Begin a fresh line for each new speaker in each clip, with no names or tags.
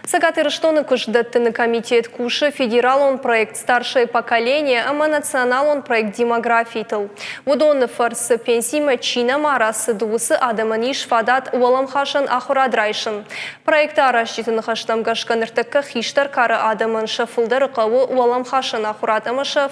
Цӕгат Ирыстоны куыстдӕттыны комитет кусы федералон проект «Старшее поколение» ӕмӕ националон проект «Демографитыл». Уыдоны фӕрцы пенсимӕ чи нӕма рацыд, уыцы адӕмӕн ис фадат уӕлӕмхасӕн ахуырад райсын. Проекты аразджыты ныхӕстӕм гӕсгӕ ныртӕккӕ хистӕр кары адӕмӕн сӕ фылдӕры хъӕуы уӕлӕмхасӕн ахуырад ӕмӕ сӕ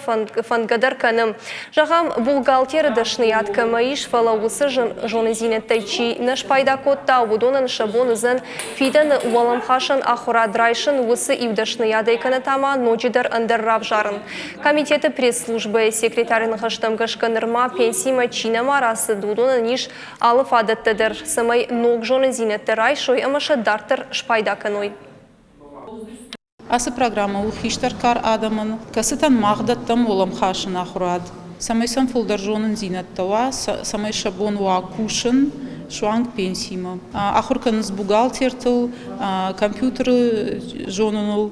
фӕндгӕ дӕр кӕны. Зӕгъӕм, бухгалтеры дӕсныйад кӕмӕ ис, фӕлӕ уыцы зонындзинӕдтӕй чи нӕ спайда кодта, уыдонӕн сӕ бон уыдзӕн фидӕны уӕлӕмхасӕн ахуырад райсын уыцы иу дӕсныйадӕй кӕнӕ та ма ноджыдӕр ӕндӕр равзарын. Комитеты пресс-службӕйы секретары ныхӕстӕм гӕсгӕ нырма пенсимӕ чи нӕма рацыд, уыдонӕн ис алы фадӕттӕ дӕр, цӕмӕй ног зонындзинӕдтӕ райсой ӕмӕ сӕ дарддӕр спайда кӕной.
Ацы программӕ у хистӕр кар адӕмӕн, кӕцытӕн мах дӕттӕм уӕлӕмхасӕн ахуырад, цӕмӕй сӕм фылдӕр зонындзинӕдтӕ уа, цӕмӕй сӕ бон уа кусын суанг пенсимӕ. Ахуыр кӕнынц бухгалтертыл, компьютеры зоныныл,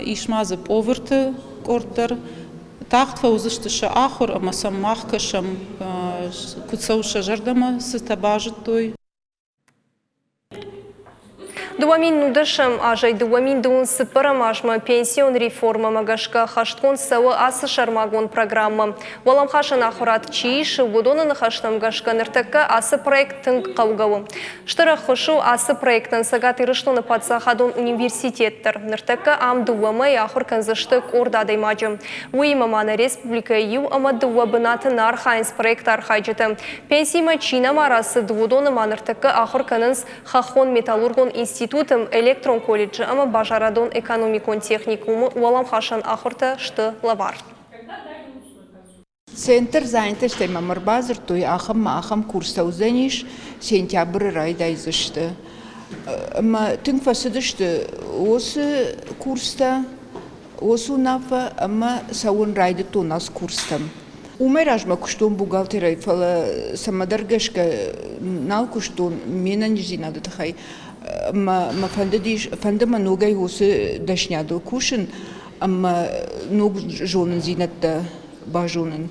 ис ма дзы поварты къорд дӕр. Тагъд фӕуыдзысты сӕ ахуыр ӕмӕ сӕм мах кӕсӕм, куыд цӕуы сӕ зӕрдӕмӕ, цытӕ базыдтой.
2010 азӕй 2024 азмӕ пенсион реформӕмӕ гӕсгӕ хӕстгонд цӕуы ацы сӕрмагонд программӕ. Уӕлӕмхасӕн ахуырад чи исы, уыдоны ныхӕстӕм гӕсгӕ ныртӕккӕ ацы проект тынг хъӕугӕ у. Стыр ӕххуыс у ацы проектӕн Цӕгат Ирыстоны паддзахадон университет дӕр. Ныртӕккӕ ам дыууӕ мӕйы ахуыр кӕндзысты къорд адӕймаджы. Уыимӕ ма нӕ республикӕйы иу ӕмӕ дыууӕ бынаты нӕ архайынц проекты архайджытӕ. Пенсимӕ чи нӕма рацыд, уыдоны ма ныртӕккӕ ахуыр кӕнынц Хӕххон-металлургон институты, электрон колледжы ӕмӕ базарадон-экономикон техникумы уӕлӕмхасӕн ахуыртӕ сты лӕвар.
Центр занятостӕй мӕм ӕрбадзырдтой, ахӕм ма ахӕм курстӕ уыдзӕнис, сентябры райдайдзысты. Ӕмӕ тынг фӕцыдысты уыцы курстӕ, уыцы уынаффӕ ӕмӕ цӕуын райдыдтон ацы курстӕм. Уымӕй размӕ куыстон бухгалтерӕй, фӕлӕ цӕмӕдӕр гӕсгӕ нал куыстон ме нӕниздзинады тыххӕй. Ӕмӕ мӕ фӕндыдис, фӕнды мӕ ногӕй уыцы дӕсниадыл кусын ӕмӕ ног зонындзинӕдтӕ базонын.